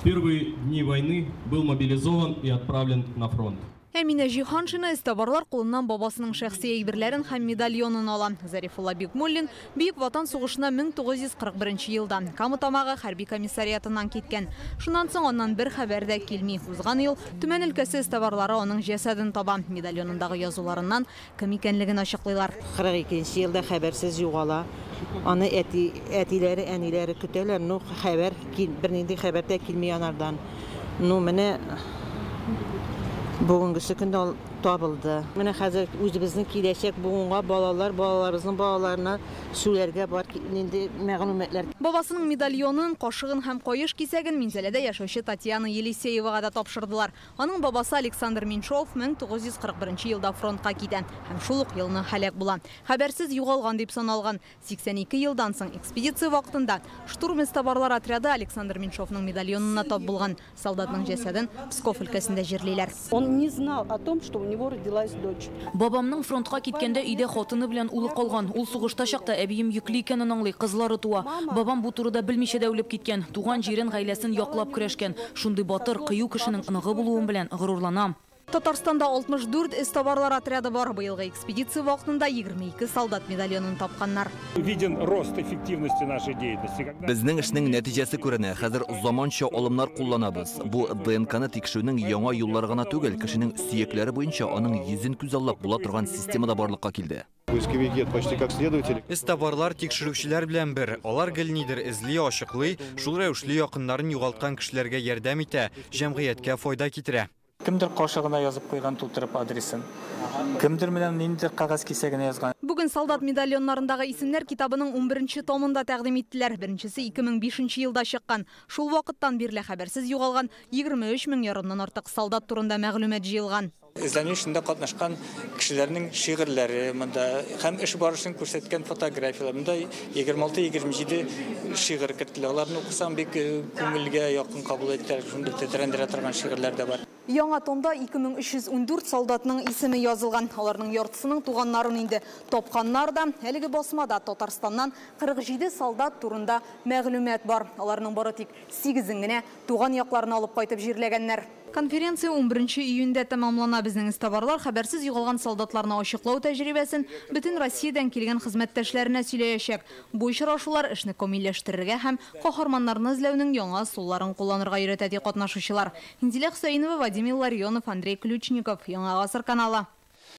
Первые дни войны был мобилизован и отправлен на фронт. Әминә Җиһаншина эзтабарлар кулыннан бабасының шәхси әйберләрен һәм медальонын ала. Зарифулла Бикмуллин Бөек Ватан сугышына 1941 елда Кама Тамагы хәрби комиссариатыннан киткән. Шуннан соң аннан бер хәбәр дә килми. Узган ел Төмән өлкәсе эзтабарлары аның җәсәден таба. Медальонындагы язуларыннан кем икәнлеген ачыклыйлар. 42 елда хәбәрсез югала. Аны әти, әтиләре, әниләре көтәләр. Ну, хәбәр, бернинди хәбәр дә килми анардан. Ну, менә бүгенгесе көндә ул табылды. Менә хәзер үзебезнең киләчәк буынга балалар, балаларыбызның балаларына сөйләргә бар нинди мәгълүматлар. Бабасының медальонын, кашыгын һәм каеш кисәген Минзәләдә яшәүче Татьяна Елисеевага да тапшырдылар. Аның бабасы Александр Меньшов 1941 елда фронтка китә һәм шул ук елны һәлак була. Хәбәрсез югалган дип саналган. 82 елдан соң экспедиция вакытында штурм эзтабарлар отряды Александр Меньшовның медальонына тап булган. Солдатның җәсәден Псков өлкәсендә җирлиләр. Он не знал о том, что у него родилась дочь. Бабамның фронтка киткәндә өйдә хатыны белән улы калган. Ул сугышта чакта әбием йөкле икәнен аңлый, кызлары туа. Бабам бу турыда белмичә дә үлеп киткән. Туган җирен, гаиләсен яклап көрәшкән. Шундый батыр, кыю кешенең оныгы булуым белән горурланам. Татарстанда 64 эзтабарлар отряды бар. Быелгы экспедиция вакытында 22 солдат медальонын тапканнар. Виден рост эффективности нашей деятельности. Безнең эшнең нәтиҗәсе күренә. Хәзер заманча алымнар кулланабыз. Бу ДНКны тикшерүнең яңа юллары гына түгел, кешенең сөякләре буенча аның йөзен күзаллап була торган система да барлыкка килде. Поисковики — это почти как следователи. Эзтабарлар тикшерүчеләр белән бер. Алар гел нидер эзли, ачыклый, шул рәвешле якыннарын югалткан кешеләргә ярдәм итә, җәмгыятькә файда китерә. Кемдер кашыгына язып куйган тутырып адресын. Кемдер менә ниндидер кәгазь кисәгенә язган. Бүген солдат медальоннарындагы исемнәр китабының 11 томын да тәкъдим иттеләр. Беренчесе 2005 елда чыккан. Шул вакыттан бирле хәбәрсез югалган 23 мең ярымнан артык солдат турында мәгълүмат җыелган. Эзләнү эшендә катнашкан кешеләрнең шигырьләре монда һәм эш барышын күрсәткән фотографияләр. Монда 26-27 шигырь кертелә. Аларны укысаң, бик күңелгә якын кабул итә, шундый тетрәндерә торган шигырьләр дә бар. Яңа томда 2314 солдатның исеме язылган. Аларның яртысының туганнарын инде тапканнар да. Әлеге басмада Татарстаннан 47 солдат турында мәгълүмат бар. Аларның бары тик 8-ен генә туган якларына алып кайтып җирләгәннәр. Конференция 11 июньдә тәмамлана. Безнең эзтабарлар хәбәрсез югалган солдатларны ачыклау тәҗрибәсен бөтен Россиядән килгән хезмәттәшләренә сөйләячәк. Бу очрашулар эшне камилләштерергә һәм каһарманнарны эзләүнең яңа ысулларын кулланырга өйрәтә, ди катнашучылар. Инзилә Хөсәенова, Вадим Илларионов, Андрей Ключников. Яңа Гасыр каналы.